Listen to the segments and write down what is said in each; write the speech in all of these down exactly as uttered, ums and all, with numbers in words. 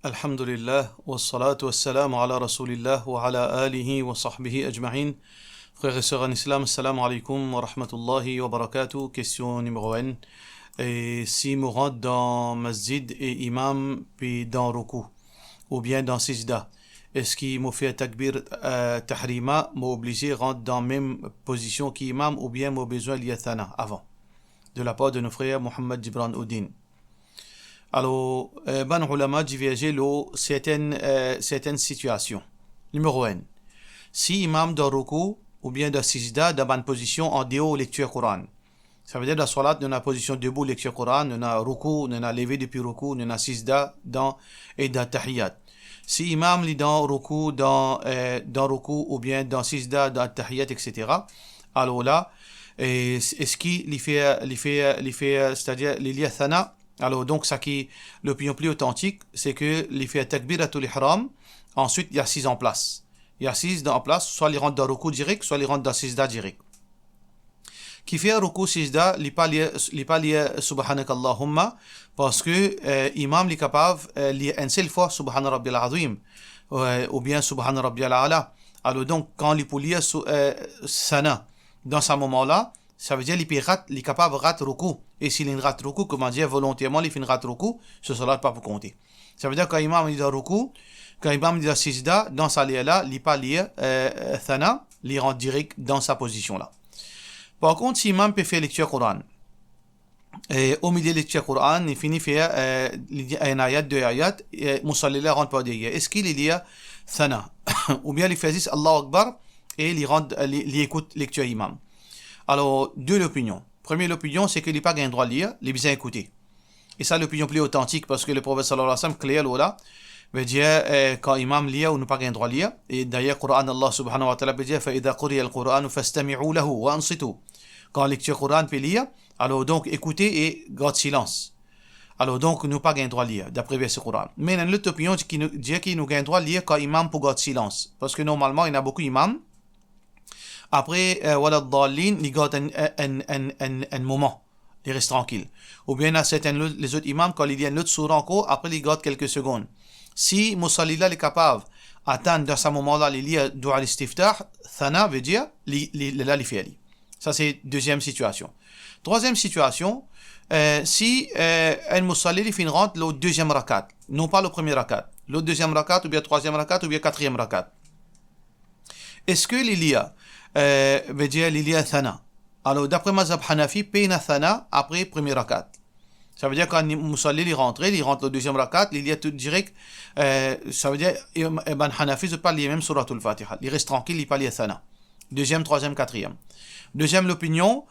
Alhamdulillah, wassalatu wassalamu ala Rasoulillah wa ala alihi wa sahbihi ajmain. Frer e ser an Islam, assalamu alaikum wa rahmatullahi wa barakatuh. Kestion nimero enn. E si mo rant dan masjid e imam pe dan roukou oubien dan sijda, eski mo fer takbir, eh, tahrima, mo oblize rant dan mem pozision ki imam oubien mo bizin lir thana avan? De la par de nou frer Mohammad Gibran Oudin. Alor, eh, bann oulama diverze lor sertenn, eh, sertenn sitiasion. Nimero enn, si imam dan roukou oubien dan sijda dan bann pozision an deor lektir Koran, savedir dan swalat nou ena pozision debou lektir Koran, nou ena roukou, nou ena leve depi roukou, nou ena sijda dan, e dan tahiyat. Si imam li dan roukou, dan, eh, dan roukou oubien dan sijda, dan tahiyat, et cetera, alor la, eh, eski li fer, li fer, li fer, setadir li lir thana? Alor, donk, sa ki lopinion pli otantik, se ke li fer takbiratul ihram, answit li asiz anplas. Li asiz dan, anplas, swa li rant dan roukou direk, swa li rant dan sijda direk. Ki fer roukou, sijda, li pa lir, li pa lir Subhanakallahumma, parski, eh, imam li kapav, eh, lir enn sel fwa Subhana Rabbiyal Azim, eh, oubien Subhana Rabbiyal Ala. Alor, donk, kan li pou lir sou, eh, thana dan sa moman la, savedir li pe rat, li kapav rat roukou. E si li rat roukou, koumadir volonterman li finn rat roukou, so swalat pa pou konte. Savedir kan imam li dan roukou, kan imam li dan sijda, dan sa ler la, li pa lir, eh, thana, li rant direk dan sa pozision la. Par kont, si imam pe fer lektir Koran, e omilie lektir Koran, li fini fer, eh, li dir enn ayat, de ayat, e mousali la rant par deryer, eski li lir thana? Oubien li fer zis Allahu Akbar e li rant, li, li ekout lektir imam? Alor, de lopinion. Premie lopinion, se ke li pa gagn drwa lir, li bizin ekoute. E sa lopinion pli otantik, parski Leprofet, sallallahu alayhi wa sallam, kler lor la, vedir, eh, kan imam lir, ou nou pa gagn drwa lir. E dayer, Koran, Allah subhanahu wa ta'ala pe dir, "Fa idha quriya al-Quranu fastami'u lahu wa ansitu." Kan lektir Koran pe lir, alor donk ekoute e gard silans. Alor donk nou pa gagn drwa lir, dapre verse Koran. Me ena enn lot lopinion ki nou, dir ki nou gagn drwa lir kan imam pou gard silans. Parski normalman, ena boukou imam, apre, eh, wala dallin, li gard enn, enn, enn, enn, enn moman, li res trankil. Oubien ena sertenn lot, lezot imam, kan li lir enn lot soura ankor, apre li gard kelke segonn. Si mousali la, li kapav atann dan sa moman la, li lir doua listiftah, thana, vedir, li, li, la, li fer li. Sa se deziem sitiasion. Trwaziem sitiasion, eh, si, eh, enn mousali, li finn rant lor deziem rakat, non pa lor premie rakat, lor deziem rakat, oubien trwaziem rakat, oubien katriem rakat. Eski li lir, eh, vedir li lir thana? Alor, dapre mazhab Hanafi, pena thana apre premie rakat. Savedir kan li, mousali li rantre, li rant lor deziem rakat, li lir tou direk, eh, savedir, e, e bann Hanafi, zot pa lir mem Souratul Fatiha. Li res trankil, li pa lir thana. Deziem, trwaziem, katriem. Deziem lopinion,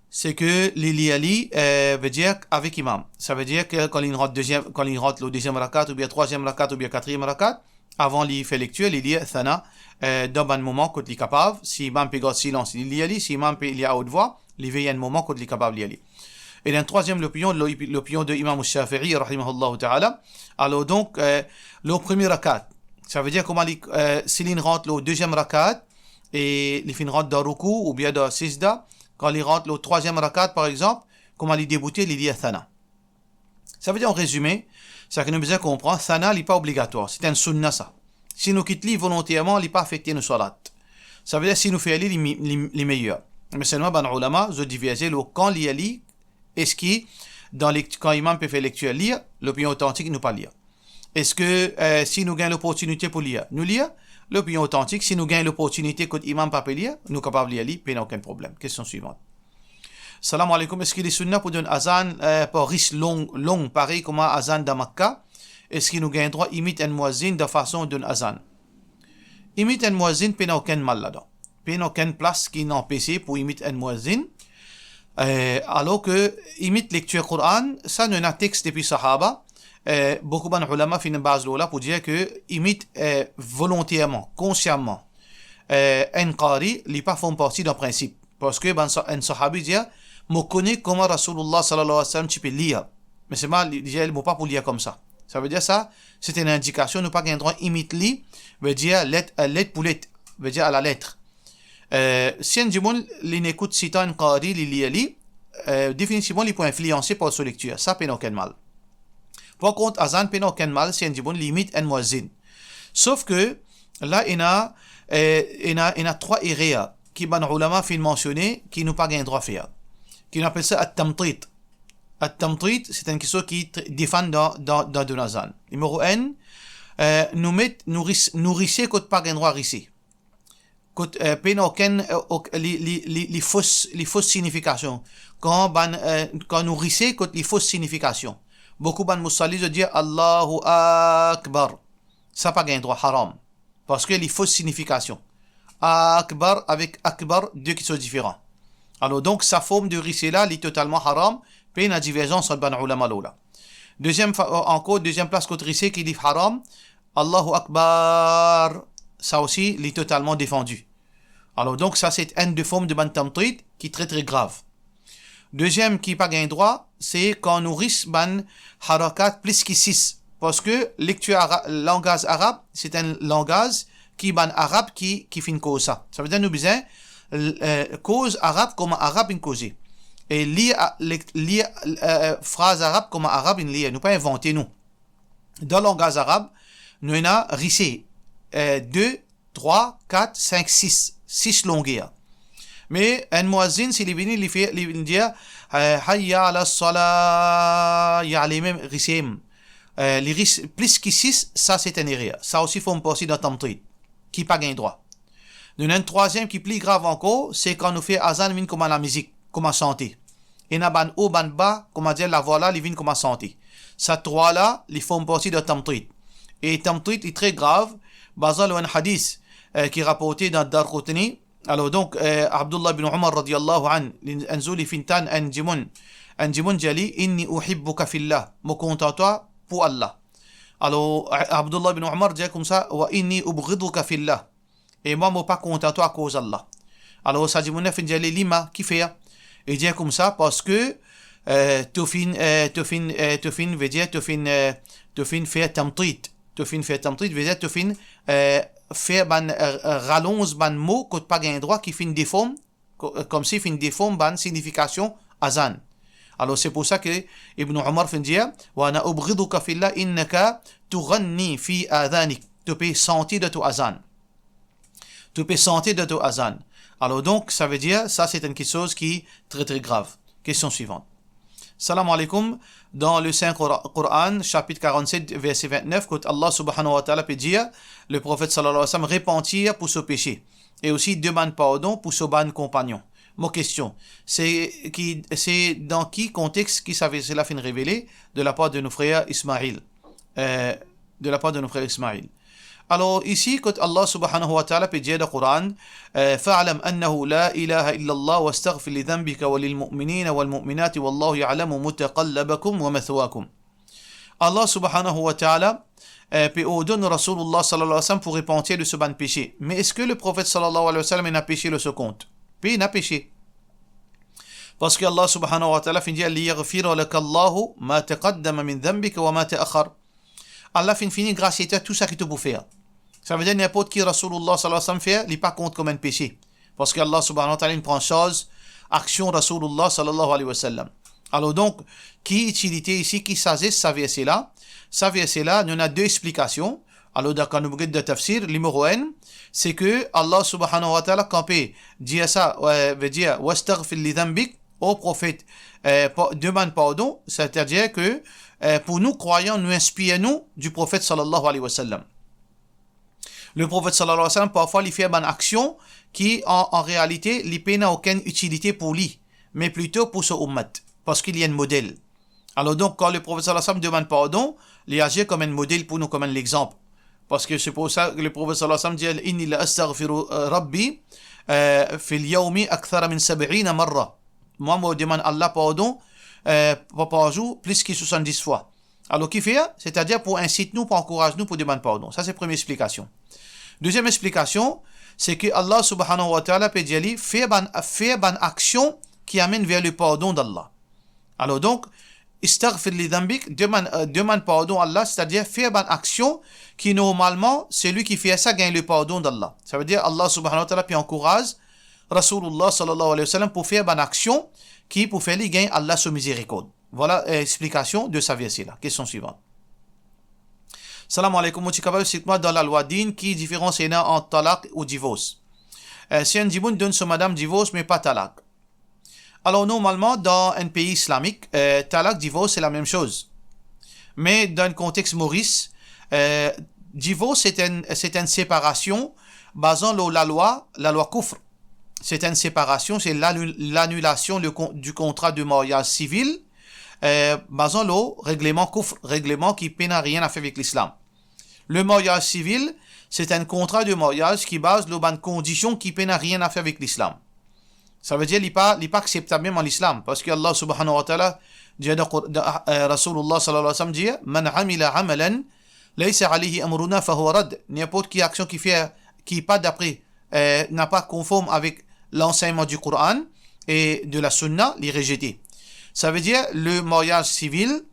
se ke li lir li, eh, vedir avek imam. Savedir ke kan li rant deziem, kan li rant lor deziem rakat, oubien trwaziem rakat, oubien katriem rakat, avan li fer lektir, li lir thana, eh, dan bann moman kot li kapav. Si imam pe gard silans, li lir li. Si imam pe lir a haute voix, li vey enn moman kot li kapav lir li. E dan trwaziem lopinion, lo-, lopinion de Imam Shafi'i, rahimahullahu ta'ala. Alor donk, eh, lor premie rakat, savedir kouma li, eh, si li rant lor deziem rakat, e li finn rant dan roukou oubien dan sijda, kan li rant lor trwaziem rakat, par exanp, kouma li deboute, li lir thana. Savedir, an rezime, sa ki nou bizin konpran, thana, li pa obligatwar, se enn sunna sa. Si nou kit li volonterman, li pa afekte nou swalat. Savedir, si nou fer li, li mi-, li, li meyer. Me selman bann oulama, zot diverze lor kan lir li, eski dan lekt-, kan imam pe fer lektir lir, lopinion otantik, nou pa lir. Eski, eh, si nou gagn loportinite pou lir, nou lir? Lopinion otantik, si nou gagn loportinite kot imam pa pe lir, nou kapav lir li, pena okenn problem. Kestion swivan. Salam aleykoum, eski li sunna pou donn azan, eh, par ris long, long, parey kouma azan dan Makka? Eski nou gagn drwa imit enn mouazin dan fason donn azan? Imit enn mouazin pena okenn mal ladan. Pena okenn plas ki inn anpese pou imit enn mouazin. Eh, alor ke imit lektir Koran, sa nou ena text depi sahaba. Eh, boukou bann oulama finn baz lor la pou dir ke imit, eh, volonterman, konsiaman, eh, enn qari, li pa form parti dan prinsip. Parski bann sa-, enn sahabi dir, "Mo kone kouma Rasoulillah sallallahu alayhi wa sallam ti pe lir." Me selman, li, li dir, "Mo pa pou lir koumsa." Savedir sa, se enn indikasion, nou pa gagn drwa imit li, vedir let, eh, let pou let, vedir a la lettre. Eh, si enn dimoun, li inn ekout sitan enn qari, li lir li, eh, definitivman, li pou inflianse par so lektir. Sa pena okenn mal. Par kont, azan pena okenn mal si enn dimoun li imit enn muazzin. Sof ke la, ena, eh, ena, ena trwa erer ki bann oulama finn mansione ki nou pa gagn drwa fer. Ki nou apel sa at-tamtit. At-tamtit, se enn kiksoz ki tr-, defann dan, dan, dan done azan. Nimero enn, eh, nou met, nou ris-, nou rise kot pa gagn drwa rise. Kot, eh, pena okenn, eh, ok-, li, li, li, li fos, li fos signifikasion. Kan bann, eh, kan nou rise kot li fos signifikasion. Boukou bann mousalin, zot dir, "Allahu Akbar." Sa pa gagn drwa, haram. Parski li fos signifikasion. Akbar avek akbar, de kiksoz diferan. Alor, donk, sa form de rise la, li totalman haram, pena diverzans ant bann oulama lor la. Deziem fa-, ankor, deziem plas kot rise ki li haram, Allahu Akbar, sa osi, li totalman defandi. Alor, donk, sa se enn de form de bann tamtit ki tre, tre grav. Deziem ki pa gagn drwa, se kan nou ris bann harakat plis ki sis. Parski lektir ara-, langaz arab, se enn langaz ki bann Arab ki, ki finn koz sa. Savedir nou bizin, eh, koz arab kouma Arab inn koze. E lir a-, lek-, lir, eh, fraz arab kouma Arab inn lir. Nou pa invante, nou. Dan langaz arab, nou ena rise, eh, de, trwa, kat, sink, sis, sis longer. Me enn muazzin, si li vini, li fer, li vinn dir, eh, "Hayya ala salah", li ale mem rise, eh, li ris plis ki sis, sa se enn erer. Sa osi form parti dan tamtit, ki pa gagn drwa. Nou ena enn trwaziem ki pli grav ankor, se kan nou fer azan vinn kouma lamizik, kouma sante. Ena bann o, bann ba, kouma dir, lavwa la, li vinn kouma sante. Sa trwa la, li form parti de tamtit. E tamtit, li tre grav, bazan lor enn hadis, eh, ki raporte dan Daraqutni. Alor donk, eh, Abdullah bin Umar radiyallahu anhu, li, enn zour li finn tann enn dimoun, enn dimoun dir li, "Inni uhibbuka fillah", mo kontan twa pou Allah. Alor, eh, Abdullah bin Umar dir koumsa, "Wa inni ubghiduka fillah", e mwa, mo pa kontan twa akoz Allah. Alor, sa dimoun la finn dir li, "Lima, kifer?" Li dir koumsa, "Parski, eh, to finn, eh, to finn, eh, to finn, vedir, to finn, eh, to finn fer tamtit. To finn fer tamtit, vedir, to finn, eh, fer bann, eh, ralonz bann mo kot pa gagn drwa ki finn deform, ko-, eh, koumsi finn deform bann signifikasion azan." Alor, se pou sa ke Ibn Umar finn dir, "Wa ana ubghiduka fillah innaka tughanni fi adhanik." To pe sante dan to azan. To pe sante dan to azan. Alor donk, savedir, sa se enn kiksoz ki tre, tre grav. Kestion swivan. Salam alaikum. Dan le Saint Qur-, Quran, sapit karannset, verse vintnef, kot Allah subhanahu wa ta'ala pe dir, le profet sallallahu alayhi wa sallam, repantir pou so pese, e osi demann pardon pou so bann konpagnon. Mo kestion, se ki, se dan ki kontex ki sa verse la finn revele de lapar de nou frer Ismail? Eh, de lapar de nou frer Ismail. Alor, isi, kot Allah subhanahu wa ta'ala pe dir dan Quran, eh, "Fa'lam annahu la ilaha illallah wastaghfir li dhanbika wa lil mu'minina wal mu'minati wallahu ya'lamu mutaqallabakum wa mathwakum." Allah subhanahu wa ta'ala, eh, pe ordonn Rasoulullah sallallahu alayhi wa sallam pou repantir de so bann pese. Me eski le profet sallallahu alayhi wa sallam ena pese lor so kont? Pena pese. Parski Allah subhanahu wa ta'ala finn dir, "Liyaghfira laka Allahu ma taqaddama min dhanbika wa ma ta'akhkhar." Allah finn fini grasie twa tou seki to pou fer. Savedir ninport ki Rasoulullah sallallahu alayhi wa sallam fer, li pa kont kouma enn pese. Parski Allah subhanahu wa ta'ala inn pran sarz aksion Rasoulullah sallallahu alayhi wa sallam. Alor donk, ki itilite isi, ki sazes sa verse la? Sa verse la, nou ena de explikasion. Alor, dakor, nou get dan tafsir, nimero enn, se ke Allah subhanahu wa ta'ala, kan pe dir sa, eh, vedir, "Wastaghfir li dhanbik", o profet, eh, pa-, demann pardon, setadir ke, eh, pou nou krwayan, nou inspir nou di profet sallallahu alayhi wa sallam. Le profet sallallahu alayhi wa sallam, parfwa, li fer bann aksion ki, an, an realite, li pena okenn itilite pou li, me plito pou so ummat, parski li enn model. Alor donk, kan le profet sallallahu alayhi wa sallam demann pardon, li azir kouma enn model pou nou, kouma enn lexanp. Parski se pou sa le profet sallallahu alayhi wa sallam dir, "Inni la astaghfiru, eh, Rabbi, eh, fil yawmi akthara min sab'ina marra." Mwa, mo demann Allah pardon, eh, pa, par zour, plis ki swasanndis fwa. Alor, kifer? Setadir pou insit nou, pou ankouraz nou, pou demann pardon. Sa se premie explikasion. Deziem explikasion, se ke Allah subhanahu wa ta'ala pe dir li, fer bann, fer bann aksion ki amenn ver le pardon d'Allah. Alor donk, "Istaghfir li dhanbik", demann, eh, demann pardon Allah, setadir fer bann aksion ki normalman, selwi ki fer sa gagn le pardon d'Allah. Savedir Allah subhanahu wa ta'ala pe ankouraz Rasoulullah sallallahu alayhi wa sallam pou fer bann aksion ki pou fer li gagn Allah so mizerikord. Vwala, eh, explikasion de sa verse la. Kestion swivan. Salam aleykoum, ou ti kapav explik mwa dan lalwa din ki diferans ena ant talak ou divors? Eh, si enn dimoun donn so madam divors me pa talak. Alor normalman dan enn pei islamik, eh, talak, divors se lamem soz. Me dan enn kontex Moris, eh, divors se enn, se enn separasion bazan lor lalwa, lalwa koufr. Se enn separasion, se lanu-, lanilasion le kon-, du kontra de maryaz sivil, eh, bazan lor regleman koufr, regleman ki pena rien a fer avek lislam. Le maryaz sivil, se enn kontra de maryaz ki baz lor bann kondision ki pena rien a fer avek lislam. Savedir li pa, li pa akseptab mem an lislam, parski Allah subhanahu wa ta'ala dir dan Qur-, dan, eh, Rasoulullah sallallahu alayhi wa sallam dir, "Man amila amalan laysa alayhi amruna fahuwa radd." Ninport ki aksion ki fer, ki pa dapre, eh, napa konform avek lansegnman di Koran e de la Sunna, li rezete. Savedir le maryaz sivil,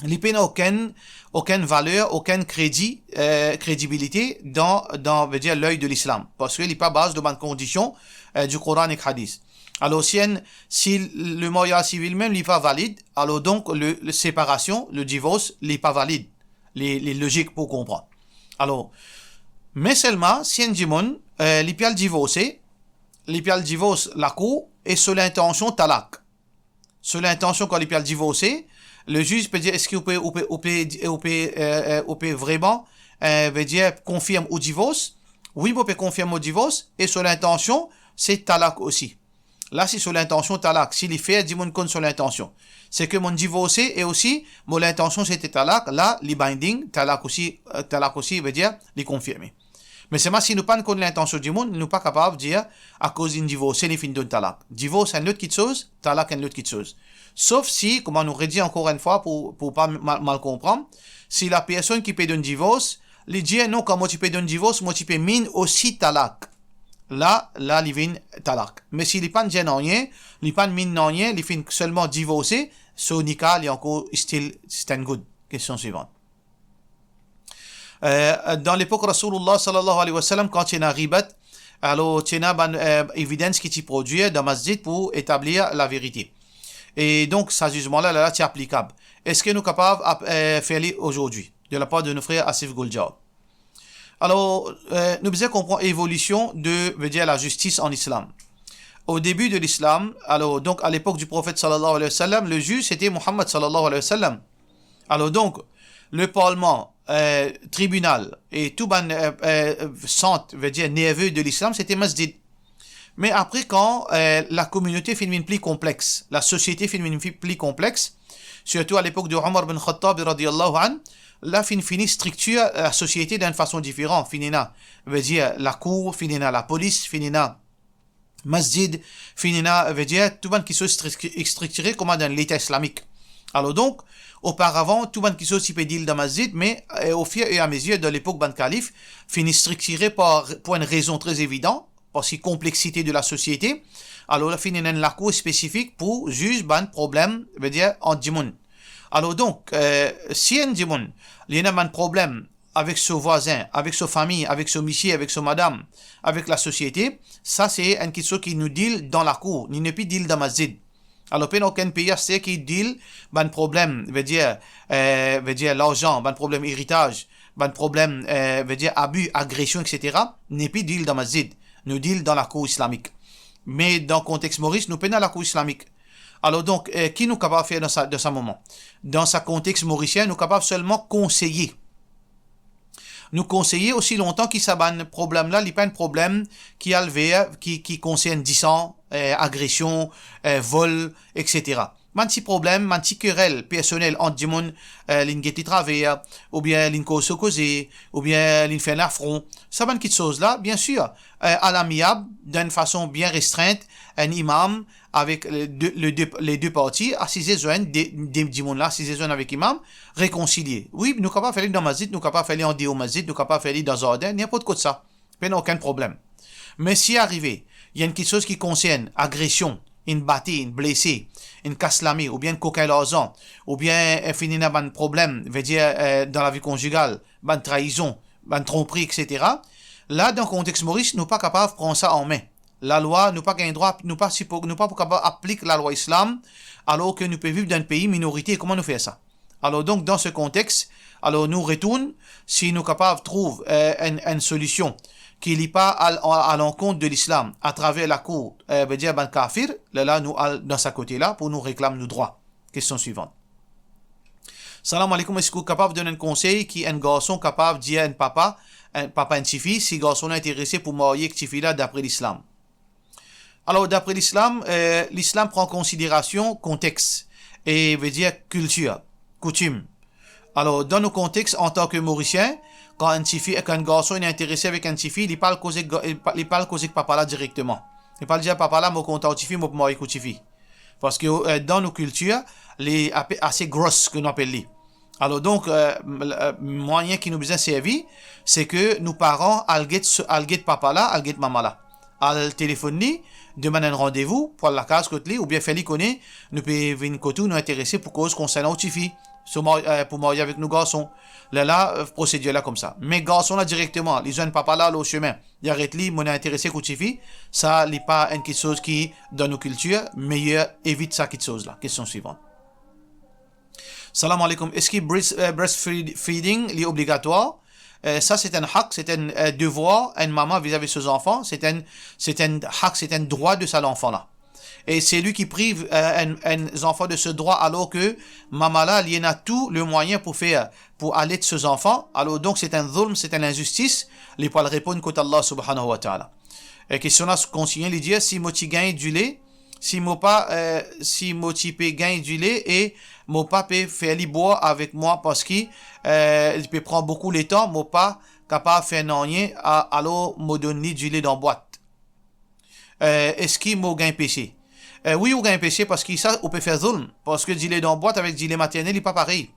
li pena okenn, okenn valer, okenn kredi, eh, kredibilite dan, dan, vedir, ley de lislam, parski li pa baz dan bann kondision, eh, di Koran ek Hadis. Alor si enn, si le maryaz sivil mem li pa valid, alor donk le, le separasion, le divors, li pa valid. Li, li lozik pou konpran. Alor, me selman si enn dimoun, eh, li pe al divorse, li pe al divors lakour e so lintansion talak. So lintansion kan li pe al divorse, le ziz pe dir, eski ou pe, ou pe, ou pe, ou pe, eh, eh, ou pe vreman, eh, vedir, konfirm ou divors? Wi, mo pe konfirm mo divors, e so lintansion se talak osi. La si so lintansion talak, si li fer dimoun konn so lintansion, se ke mo divorse e osi mo lintansion se te talak, la li binding, talak osi, eh, talak osi, vedir, li konfirme. Me selman si nou pa konn lintansion dimoun, nou pa kapav dir akoz linn divorse, li finn donn talak. Divors enn lot kitsoz, talak enn lot kitsoz. Sof si, kouma nou redir ankor enn fwa pou, pou pa mal, mal konpran, si lapersonn ki pe donn divors, li dir, "Non, kan mo ti pe donn divors, mo ti pe min osi talak." La, la li vinn talak. Me si li pa dir nanye, li pa min nanye, li finn selman divorse, so nika li ankor still stand good. Kestion swivan. Eh, dan lepok Rasoulullah sallallahu alayhi wa sallam, kan ti ena ribat, alor ti ena bann, eh, evidence ki ti prodwir dan masjid pou etablir laverite. E donk sa zizman la, la, la ti aplikab. Eski nou kapav ap-, eh, fer li azordi, de la par de nou frer Asif Goldjar? Alor, eh, nou bizin konpran evolision de, vedir, lazistis an islam. Au début de l'islam, alor, donk, à l'époque du prophète sallallahu alayhi wa sallam, le ziz se te Muhammad sallallahu alayhi wa sallam. Alor donk, le parlman, eh, tribinal e tou bann, eh, eh, sant, vedir, nerve de lislam, se te masjid. Me apre kan, eh, lakominote finn vinn pli konplex, lasosiete finn vinn pli, pli konplex, sirtou a lepok de Omar bin Khattab radiyallahu anhu, la finn fini striktir lasosiete dan enn fason diferan, finn ena, vedir, lakour, finn ena lapolis, finn ena masjid, finn ena, vedir, tou bann kitsoz strik-, striktire kouma dan Leta Islamik. Alor donk, oparavan, tou bann kitsoz ti pe deal dan masjid, me, eh, au fur et à mesure, dan lepok bann kalif, finn striktire par, pou enn rezon tre evidan, parski konplexite de lasosiete, alor la finn ena enn lakour spesifik pou ziz bann problem, vedir, ant dimoun. Alor donk, eh, si enn dimoun, li ena bann problem avek so vwazin, avek so fami, avek so misie, avek so madam, avek lasosiete, sa se enn kitsoz ki nou deal dan lakour, li nepli deal dan masjid. Alor, pena okenn pei aster ki deal bann problem, vedir, eh, vedir larzan, bann problem eritaz, bann problem, eh, vedir abi, agresion, et cetera, nepli deal dan masjid, nou deal dan lakour islamik. Me dan kontex Moris, nou pena lakour islamik. Alor donk, eh, ki nou kapav fer dan sa, dan sa moman? Dan sa kontex morisien, nou kapav selman konseye. Nou konseye osi lontan ki sa bann problem la, li pa enn problem ki al ver, ki, ki konsern disan, eh, agresion, eh, vol, et cetera. Bann ti problem, bann ti kerel personel ant dimoun, eh, linn get li traver, oubien linn koz so koze, oubien linn fer enn afron. Sa bann kitsoz la, biensir, eh, a lamiab, dan enn fason bien restrint, enn imam, avek le de, le de, le de parti, asize zwenn, de, de dimoun la asize zwenn avek imam, rekonsilie. Wi, nou kapav fer li dan masjid, nou kapav fer li andeor masjid, nou kapav fer li dan zardin, ninport kot sa. Pena okenn problem. Me si arive, ena enn kitsoz ki konsern agresion, inn bate, inn blese, inn kas lame, oubien inn kokin larzan, oubien, eh, finn ena bann problem, vedir, eh, dan lavi konzigal, bann traizon, bann tronpri, et cetera. La, dan kontex Moris, nou pa kapav pran sa an me. Lalwa, nou pa gagn drwa, nou pa sipo-, nou pa pou kapav aplik lalwa islam, alor ke nou pe viv dan enn pei minorite. Kouma nou fer sa? Alor donk, dan se kontex, alor nou retourn, si nou kapav trouv, eh, enn, enn solision ki li pa al, a, a lankont de lislam, atraver lakour, eh, vedir bann kafir, lerla nou al dan sa kote la pou nou reklam nou drwa. Kestion swivan. Salam aleykoum, eski ou kapav donn enn konsey ki enn garson kapav dir enn papa, enn papa enn tifi, si garson la interese pou marye ek tifi la dapre lislam? Alor, dapre lislam, eh, lislam pran konsiderasion kontex, e vedir kiltir, koutim. Alor, dan nou kontex, antan ke Morisien, kan enn tifi, kan enn garson inn interese avek enn tifi, li pa al koz ek ga-, li pa, li pa al koz ek papa la direkteman. Li pa al dir papa la, "Mo kontan ou tifi, mo pou marye ek ou tifi." Parski, eh, dan nou kiltir, li ape-, ase gros, ke nou apel li. Alor donk, eh, m-, eh, mwayin ki nou bizin servi, se ke nou paran al get s-, al get papa la, al get mama la. Al telefonn li, demann enn randevou pou al lakaz kot li, oubien fer li kone nou pe vinn kot ou, nou interese pou koz konsernan ou tifi, so mar-, eh, pou marye avek nou garson. Lerla, eh, prosedir la koumsa. Me garson la direkteman, li zwenn papa la lor sime, li aret li, "Mo inn interese ek ou tifi", sa li pa enn kiksoz ki dan nou kiltir, meyer evit sa kiksoz la. Kestion swivan. Salam aleykoum. Eski breast, eh, breastfeed-, feeding li obligatwar? Eh, sa se enn hak, se enn, eh, devwar enn mama vizavi so zanfan, se enn, se enn hak, se enn drwa de sa lanfan la. E selwi ki priv, eh, enn, enn zanfan de se drwa, alor ke mama la, li ena tou le mwayin pou fer, pou alet so zanfan, alor donk se enn zulm, se enn linzistis, li pou al reponn kot Allah subhanahu wa ta'ala. E kestion la kontinie, li dir, si mo ti gagn dile, si mo pa, eh, si mo ti pe gagn dile e mo pa pe fer li bwar avek mwa parski, eh, li pe pran boukou letan, mo pa kapav fer nanye, a-, alor mo donn li dile dan bwat. Eh, eski mo gagn pese? Eh, wi, ou gagn pese parski sa, ou pe fer zulm, parski dile dan bwat avek dile maternel, li pa parey.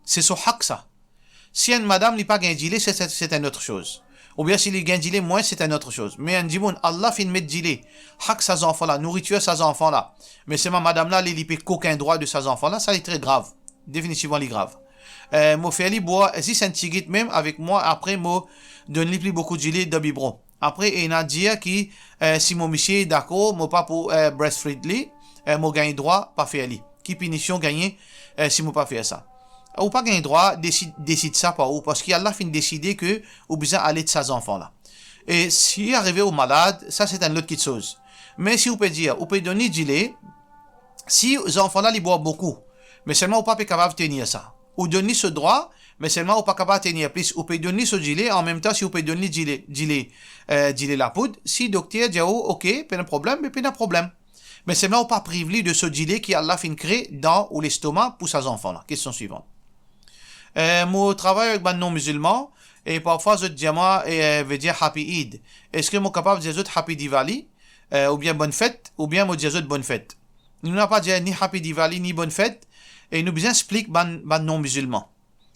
Se so hak sa. Si enn madam li pa gagn dile, se, se, se enn lot soz. Oubien si li gagn dile mwins, se enn lot soz. Me enn dimoun, Allah finn met dile, hak sa zanfan la, nouritir sa zanfan la. Me selman madam la, li, li pe kokin drwa de sa zanfan la, sa li tre grav. Definitivman, li grav. Eh, mo fer li bwar zis enn tigit mem avek mwa, apre mo donn li pli boukou dile dan bibron. Apre, ena dir ki, eh, si mo misie dakor, mo pa pou, eh, breastfeed li, eh, mo gagn drwa pa fer li. Ki pinision gagne, eh, si mo pa fer sa? Ou pa gagn drwa desid, desid sa par ou, parski Allah finn deside ke ou bizin alet sa zanfan la. E si arive ou malad, sa se enn lot kiksoz. Me si ou pe dir, ou pe donn li dile, si zanfan la li bwar boukou, me selman ou pa pe kapav tenir sa, ou donn li so drwa, me selman ou pa kapav tenir plis, ou pe donn li so dile, anmemtan si ou pe donn li dile, dile, eh, dile lapoud, si dokter dir ou, "Ok, pena problem," me pena problem. Me selman ou pa priv li de so dile ki Allah finn kre dan ou lestoma pou sa zanfan la. Kestion swivan. Eh, mo travay avek bann non-mizilman, e parfwa zot dir mwa, eh, vedir Happy Eid. Eski mo kapav dir zot Happy Diwali, eh, oubien Bonne Fête, oubien mo dir zot Bonne Fête? Nou napa dir ni Happy Diwali, ni Bonne Fête, e nou bizin explik bann, bann non-mizilman.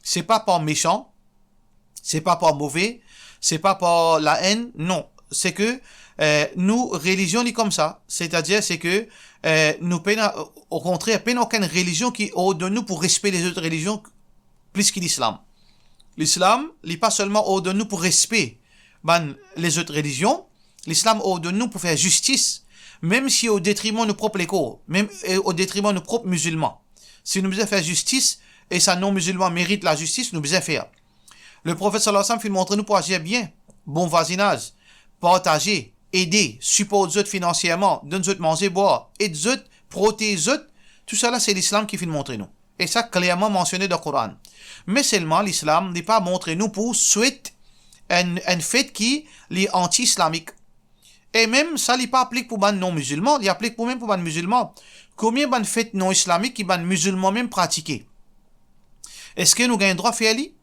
Se pa par mesan, se pa par move, se pa par laenn, non. Se ke, eh, nou relizion li koumsa, setadir se ke, eh, nou pena, okontrer, pena okenn relizion ki ordonn nou pou respe lezot relizion plis ki Lislam. Lislam, li pa selman ordonn nou pou respe bann lezot relizion, Lislam ordonn nou pou fer zistis, mem si o detriman nou prop lekor, mem, eh, o detriman nou prop mizilman. Si nou bizin fer zistis, e sa non-mizilman merit lazistis, nou bizin fer. Leprofet sallallahu alayhi wa sallam finn montre nou pou azir bien, bon vwazinaz, partaze, ede, siport zot finansierman, donn zot manze, bwar, ed zot, protez zot, tousala se Lislam ki finn montre nou. E sa klerman mansione dan Koran. Me selman Lislam, li pa montre nou pou swet enn, enn fet ki li anti-islamik. E mem sa, li pa aplik pou bann non-mizilman, li aplik pou mem pou bann mizilman. Konbien bann fet non-islamik ki bann mizilman mem pratike? Eski nou gagn drwa fer li?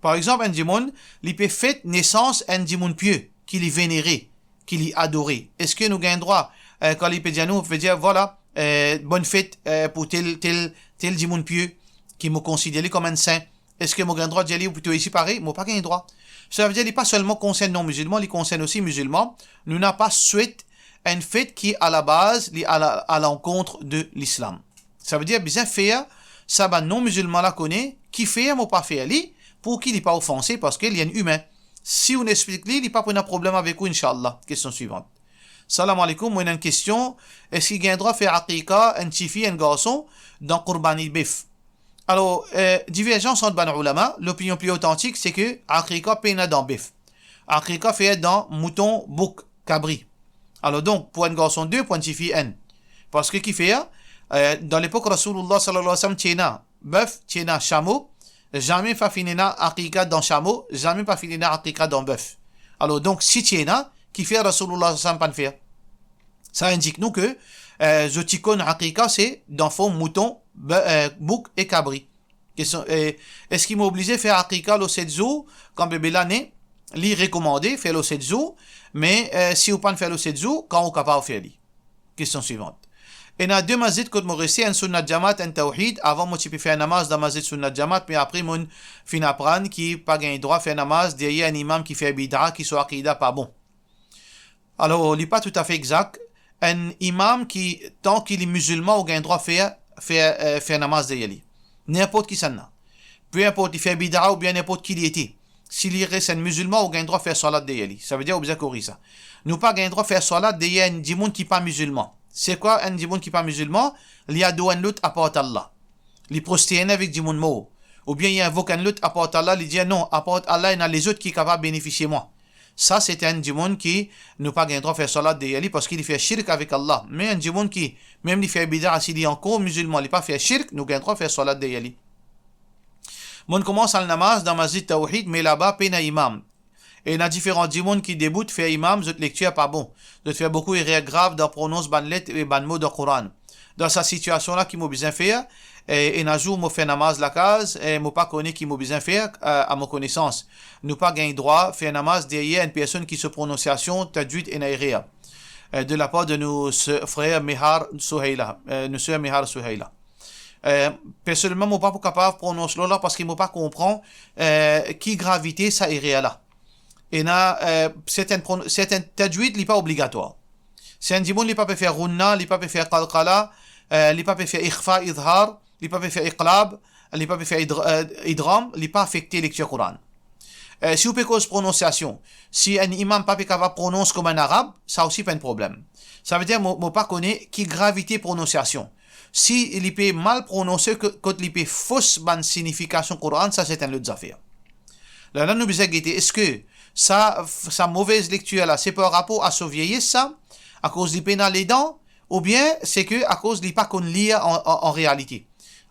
Par exanp, enn dimoun, li pe fet nesans enn dimoun pie, ki li venere, ki li adore. Eski nou gagn drwa, eh, kan li pe dir nou, pe dir, "Vwala, eh, bonn fet, eh, pou tel, tel, tel dimoun pie, ki mo konsider li kom enn sin"? Eski mo gagn drwa dir li, "Ou plito isi parey"? Mo pa gagn drwa. Savedir, li pa selman konsern non-mizilman, li konsern osi mizilman. Nou napa swet enn fet ki, alabaz, li ala-, alankont de Lislam. Savedir, bizin fer sa bann non-mizilman la kone, kifer mo pa fer li, pou ki li pa ofanse, parski li enn imin. Si ou explik li, li pa pou ena problem avek ou, inshallah. Kestion swivan. Salam aleykoum, mo ena enn kestion. Eski gagn drwa fer aqiqa enn tifi, enn garson, dan kourbani bef? Alor, eh, diverzans ant bann oulama, lopinion pli otantik, se ke aqiqa pena dan bef. Aqiqa fer dan mouton, bouk, kabri. Alor donk, pou enn garson de, pou enn tifi enn. Parski kifer, eh, dan lepok Rasoulillah sallallahu alayhi wa sallam, ti ena bef, ti ena samo, zame pa finn ena aqiqa dan samo, zame pa finn ena aqiqa dan bef. Alor donk, si ti ena, kifer Rasoulillah sallallahu alayhi wa sallam pa'nn fer? Sa indik nou ke, eh, zot ti konn aqiqa se dan form mouton, be-, eh, bouk e kabri. Kestion, eh, eski mo oblize fer aqiqa lor set zour kan bebe la ne? Li rekomande fer lor set zour, me, eh, si ou pa'nn fer lor set zour, kan ou kapav fer li? Kestion swivant. Ena de masjid kot mo reste, enn Sunnat Jamaat, enn Tawhid. Avan mo ti pe fer namaz dan masjid Sunnat Jamaat, me apre mo'nn finn aprann ki pa gagn drwa fer namaz deryer enn imam ki fer bida, ki so aqida pa bon. Alor, li pa toutafe exak. Enn imam ki, tan ki li mizilman, ou gagn drwa fer, fer, eh, fer namaz deryer li. Ninport kisannla. Pe inport li fer bida oubien ninport ki li ete. Si li res enn mizilman, ou gagn drwa fer swalat deryer li. Savedir ou bizin korir sa. Nou pa gagn drwa fer swalat deryer enn dimoun ki pa mizilman. Se kwa enn dimoun ki pa mizilman? Li ador enn lot apart Allah. Li prosterne avek dimoun mor. Oubien li invok enn lot apart Allah, li dir, "Non, apart Allah, ena lezot ki kapav benefisie mwa." Sa, se enn dimoun ki nou pa gagn drwa fer swalat deryer li, parski li fer shirk avek Allah. Me enn dimoun ki, mem li fer bida, si li ankor mizilman, li pa fer shirk, nou gagn drwa fer swalat deryer li. Mo'nn koumans al namaz dan masjid Tawhid, me laba pena imam. Ena diferan dimoun ki debout fer imam, zot lektir pa bon. Zot fer boukou erer grav dan pronons bann let e bann mo dan Koran. Dan sa sitiasion la, ki mo bizin fer? E, ena zour mo fer namaz lakaz, e mo pa kone ki mo bizin fer, a, a mo konesans. Nou pa gagn drwa fer namaz deryer enn personn ki so prononsiasion tajwid ena erer. E, de lapar de nou se-, frer Mehar Souheila, e, nou ser Mehar Souheila. E, personelman, mo pa pou kapav pronons lor la parski mo pa konpran, e, ki gravite sa erer la. Ena, e, serten pron-, serten tajwid, li pa obligatwar. Si enn dimoun li pa pe fer ghunna, li pa pe fer qalqala, e, li pa pe fer ikhfa, idhar, li pa pe fer iqlab, li pa pe fer idr-, e, idgham, li pa afekte lektir Koran. E, si ou pe koz prononsiasion, si enn imam pa pe kapav pronons kouma enn Arab, sa osi pa enn problem. Savedir, mo, mo pa kone ki gravite prononsiasion. Si li pe mal prononse, ko-, kot li pe fos bann sinifikasion Koran, sa se enn lot zafer. Lerla nou bizin gete, eski sa, sa movez lektir la, se par rapor a so vieyes sa, akoz li pena ledan, oubien se ke akoz li pa konn lir an, an, an realite?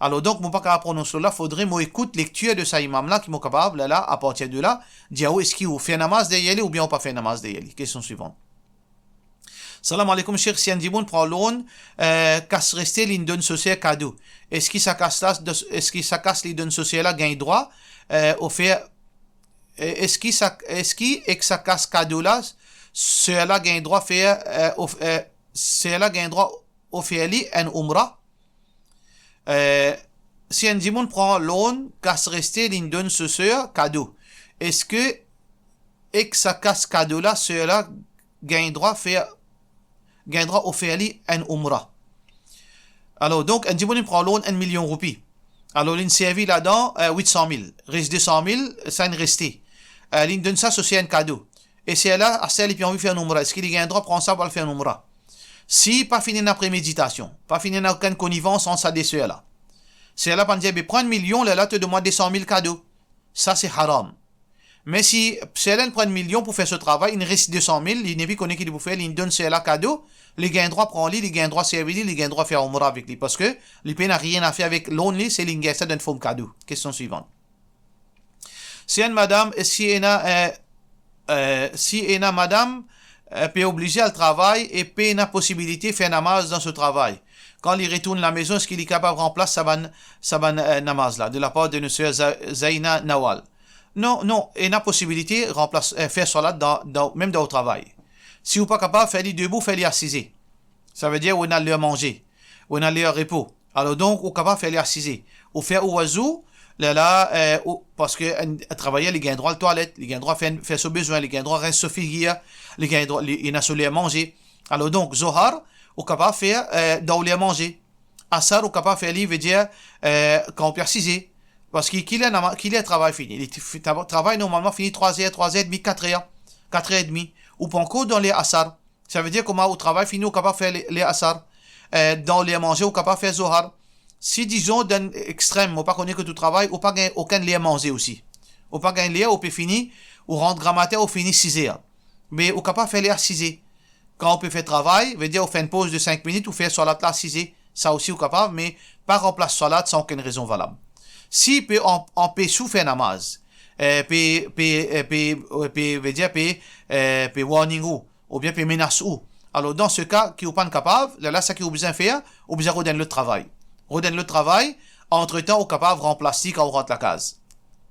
Alor donk, mo pa kapav pronons lor la, fodre mo ekout lektir de sa imam la, ki mo kapav, lerla, apartir de la, dir ou eski ou fer namaz deryer li oubien ou pa fer namaz deryer li. Kestion swivant. Salam aleykoum, Sheikh, si enn dimoun pran loan, e, kas reste, li'nn donn so ser kado. Eski sa kas la, eski sa kas li donn so ser la gagn drwa, e, ofer, e, eski sa, eski ek sa kas kado la, ser la gagn drwa fer, e, of-, e, ser la gagn drwa ofer li enn oumra? E, si enn dimoun pran loan, kas reste, li'nn donn so ser kado. Eski ek sa kas kado la, ser la gagn drwa fer, gagn drwa ofer li enn oumra? Alor, donk, enn dimoun inn pran loan enn milion roupi. Alor, li'nn servi ladan, e, wit san mil. Res de san mil, sa inn reste. E, li'nn donn sa so ser enn kado. E ser la, aster li pe anvi fer enn oumra. Eski li gagn drwa pran sa pou al fer enn oumra? Si pa finn ena premeditasion, pa finn ena okenn konivans ant sa de ser la. Ser la pa'nn dir, "Be, pran enn milion, lerla to donn mwa de san mil kado." Sa se haram. Me si ser la inn pran enn milion pou fer so travay, inn res de san mil, li nepli kone ki li pou fer, li'nn donn ser la kado, li gagn drwa pran li, li gagn drwa servi li, li gagn drwa fer oumra avek li, parski li pena nanye a fer avek loan li, se li'nn gagn sa dan enn form kado. Kestion swivant. Si enn madam, e, si ena, e, e, si ena madam, e, pe oblize al travay e pena posibilite fer namaz dan so travay, kan li retourn lamezon, eski li kapav ranplas sa bann, sa bann, e, namaz la, de lapar de nou ser Za-, Zaina Nawal? Non, non, ena posibilite ranplas, e, fer swalat dan, dan, mem dan ou travay. Si ou pa kapav fer li debou, fer li asize. Savedir ou ena ler manze, ou ena ler repo. Alor donk, ou kapav fer li asize. Ou fer ou wazou, lerla, e, ou, parski enn travayer, li gagn drwa al twalet, li gagn drwa fer, fer so bezwin, li gagn drwa rens so figir, li gagn drwa, li, li ena so ler manze. Alor donk, Zohar, ou kapav fer, e, dan ou ler manze. Asar, ou kapav fer li, vedir, e, kan ou pe asize. Parski ki ler nama-, ki ler travay fini? Li ti fi-, tra-, travay normalman fini trwa zer, trwa zer edmi, kat er. Kat er edmi. Ou pankor dan ler asar. Savedir kouma ou travay fini, ou kapav fer le-, ler asar. E, dan ler manze, ou kapav fer Zohar. Si, dizon, dan extrem, mo pa kone kot ou travay, ou pa gagn okenn ler manze osi. Ou pa gagn ler, ou pe fini, ou rant gramatin, ou fini siz er. Me ou kapav fer ler siz er. Kan ou pe fer travay, vedir ou fer enn poz de sink minit, ou fer swalat la siz er. Sa osi ou kapav, me pa ranplas swalat san okenn rezon valab. Si pe an-, anpes ou fer namaz, eh, pe, pe, eh, pe, eh, pe, vedir pe, eh, pe warning ou, oubien pe menas ou, alor dan se ka ki ou pa'nn kapav, lerla seki ou bizin fer, ou bizin rod enn lot travay. Rod enn lot travay, antretan ou kapav ranplas li kan ou rant lakaz.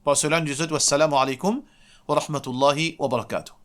Par sela, nou dir zot, wassalamu alaikum wa rahmatullahi wa barakatuh.